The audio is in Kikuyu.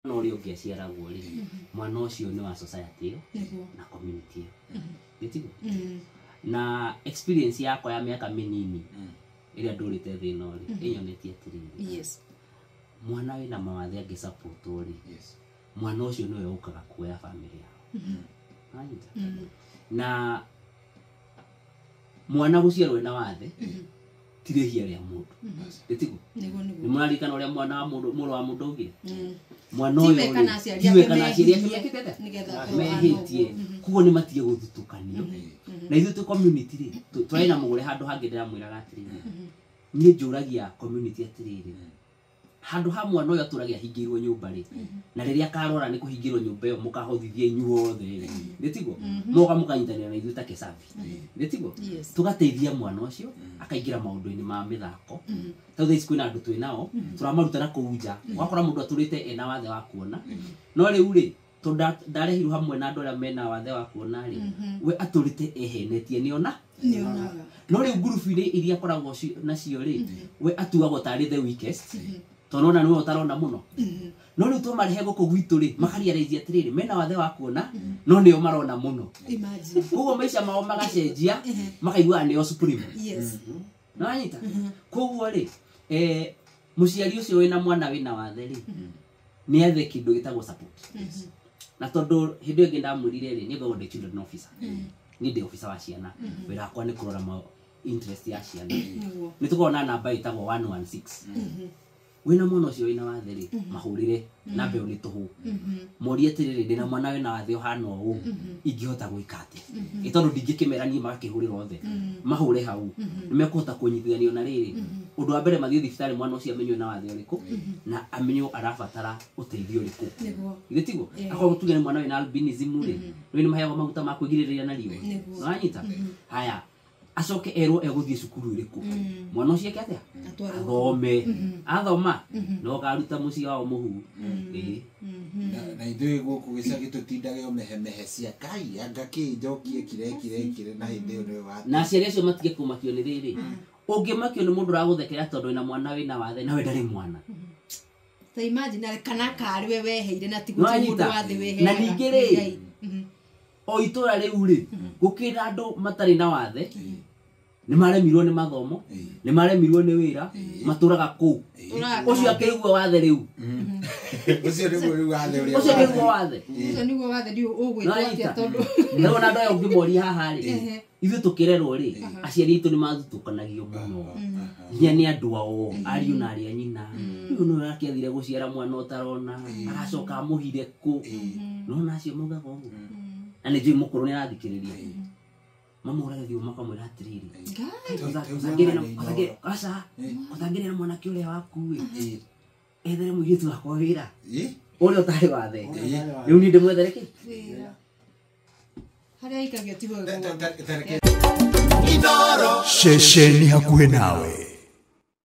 Ũrĩa ũngĩ aciaragwo rĩ, mwana ũcio nĩ wa society ĩyo na community ĩyo, gĩtiguo? Na experience yakwa ya mĩaka mĩnini ĩrĩa ndũrĩte thĩ ĩno rĩ, ĩnyonetie atĩrĩrĩ, mwana wĩna mawathe angĩsupportwo rĩ, mwana ũcio nĩwe ũkaga kuoya family yao. Wanyita? Na mwana gũciarwo ena wathe ti rĩhia rĩa mũndũ, gĩtiguo? Nĩ mũraririkana ũrĩa mwana wa mũndũ, mũrũ wa mũndũ augire mwana Tiwe ũyũ kana rĩ, aciari tiwe ake kana aciari ake mehirie, mekĩte atĩa? Nĩgetha akorwo Mehĩtie. ahana ũguo. Koguo nĩ matige gũthutũkanio. Na ithuĩ twĩ community rĩ, twarĩ na mũgũre handũ hangĩ ndĩramwĩraga atĩrĩrĩ, niĩ njũragia community atĩrĩrĩ, handũ ha mwana ũyũ atũrage ahingĩirwo nyũmba rĩ, na rĩrĩa akarwara nĩ kũhingĩrwo nyũmba ĩyo mũkahothithia inyuothe rĩ, nĩ tiguo? Moka mũkanyitanĩra na ithuĩ ta Kesavi, nĩ tiguo? Yes. Tũgateithia mwana ũcio akaingĩra maũndũ-inĩ ma mĩthako. Tondũ thaa ici kwĩna andũ twĩ nao tũramaruta na kũu nja, ũgakora mũndũ atũrĩte ena wathe wa kuona, no rĩu rĩ, tondũ ndarehirwo hamwe na andũ arĩa mena wathe wa kuona rĩ, we atũrĩte ehenetie nĩona. Nĩonaga. No rĩu ngurubu-inĩ iria akoragwo nacio rĩ, we atuagwo tarĩ the weakest, tondũ ona nĩwe ũtarona mũno. No rĩu twamarehe gũkũ gwitũ rĩ, makarealize atĩrĩrĩ, mena wathe wa kuona no nĩo marona mũno. Imagine. Koguo maica mao magacenjia, makaiguaga nĩo supreme. Nĩwanyita? Koguo rĩ, mũciari ũcio wĩna mwana wĩna wathe rĩ, nĩ ethe kĩndũ gĩtagwo support. Na tondũ hĩndĩ ĩyo ĩngĩ ndamwĩrire rĩ, niĩ ngoragwo ndĩ children officer, niĩ ndĩ officer wa ciana, wĩra wakwa nĩ kũrora ma interest ya ciana. Nĩ tũkoragwo na namba ĩtagwo 116. Wĩna mwana ũcio wĩna wathe rĩ, mahũrĩre namba ĩyo nĩ tũhũ, morie atĩrĩrĩ, ndĩna mwana wĩna wathe ũhana ũũ, ingĩhota gwĩka atĩa? Ĩ tondũ ndingĩkĩmera niĩ, magakĩhũrĩra othe, mahũre hau, nĩ mekũhota kũnyitithanio. Na rĩrĩ, ũndũ wa mbere, mathiĩ thibitarĩ, mwana ũcio amenywo na wathe ũrĩkũ na amenywo arabatara ũteithio ũrĩkũ. Githĩ tiguo? Akorwo tuge nĩ mwana wĩna albinism rĩ, rĩu nĩ maheagwo maguta ma kwĩgirĩrĩria na riũa. Nĩwanyita? Haya, acoke erwo egũthiĩ cukuru ĩrĩkũ, mwana ũcio eke atĩa? Atwarwo. Athome. Athoma no karuta mũciĩ wao mũhu. Ĩĩ. Na ithuĩ gũkũ gĩcagi tũtindage o mehemehe cia kai anga kĩ njokie kire kire kire, na hĩndĩ ĩyo nĩwe wa Na aciari acio matige kũmakio nĩ rĩrĩ, ũngĩmakio nĩ mũndũ ũragũthekera tondũ wĩna mwana wĩna wathe nawe ndarĩ mwana. Ta imagine kana karĩ we weheire na ti gũtirĩ Nĩwanyita? mũndũ wa thĩ weheaga. Na ningĩ rĩ, Ngai. O itũra rĩu rĩ, gũkĩra andũ matarĩ na wathe, nĩ maremirwo nĩ mathomo, nĩ maremirwo nĩ wĩra, matũraga kũu. Tũraga Ũcio akĩigua wathe rĩu, Ũcio nĩguo rĩu wathe ũrĩa ũcio akĩigua wathe. Ũcio nĩguo wathe, ndiũ ũgwĩtwo atĩa? Nĩwanyita? Tondũ Rĩu ona andũ aya ũngĩmoria haha rĩ, ithuĩ tũkĩrerwo rĩ, aciari aitũ nĩ mathutũkanagio mũno nginya nĩ andũ ao, ariũ na arĩa nyina. Rĩu nĩwe arakĩathire gũciara mwana ũtarona, aracoka amũhire kũ? Nona acio maugaga ũguo, na nĩ njũĩ mũkũrũ nĩ arathikĩrĩria, mamũhũraga thimũ makamwĩra atĩrĩrĩ, Ngai. Aca ũtangĩrĩ na mwanake ũrĩa waku ĩ, ethere mũirĩtu wakwa wĩra ũrĩa ũtarĩ wathe, rĩu niĩ ndĩmwethere kĩ? Wĩra. Harĩa aikagio tiho. Ceceni hakuhĩ nawe.